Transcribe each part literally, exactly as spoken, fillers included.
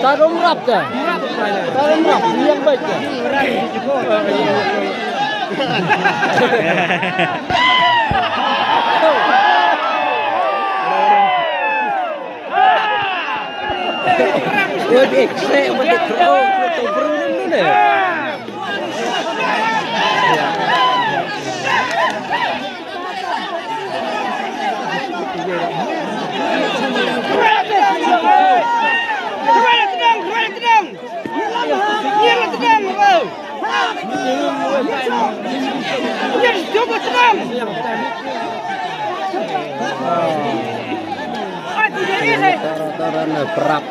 Tarum rap te. Tarum rap, liang baik te. Wah, dia kena, wah, dia kena, wah, dia kena, wah, dia kena. Perap.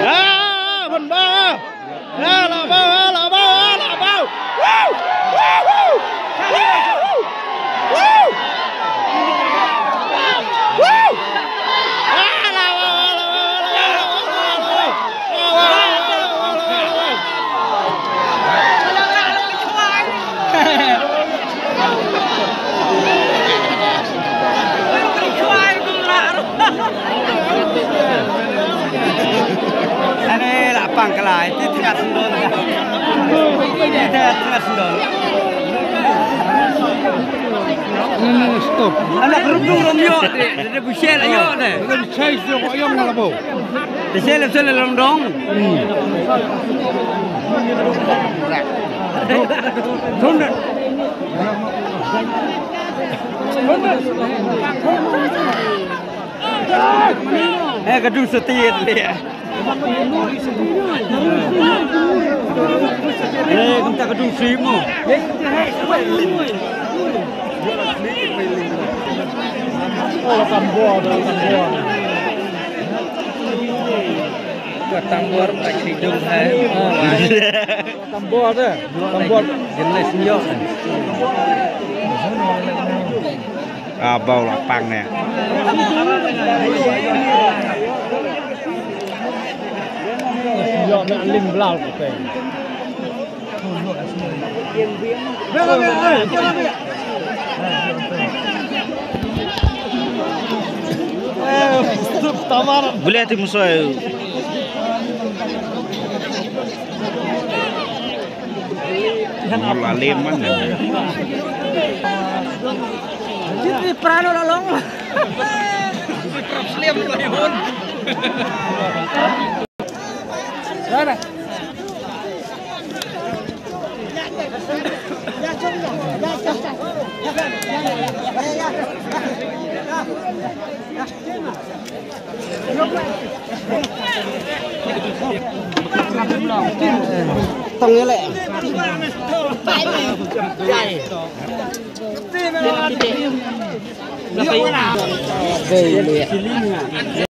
Ah, ban ba. Ah, la ba, ah, la ba, ah, la ba. Woo! Woo! Woo! Woo! Woo! Ah, la ba, ah, la ba, ah, la ba, ah, la ba. Ane la pang kalai, ti tengah sendon. Ti tengah sendon. Stop. Anak kerudung Romeo, dia, dia bushel ayo deh. Dia bushel, dia kok yang malah bau. Te sel sel lom dong. Eh, ka dung setia dia. Eh, kumta ka dung simo. Oh, tambor, tambor. Ka tambor ka chi dung hai. Oh, tambor te. Tambor. Jenis nyo. Ah, bau la pang ne. Yo, me lim blau ko te. Boleh hati musuh. Lalim man. Jadi perano lalong. Mana? Tong ele.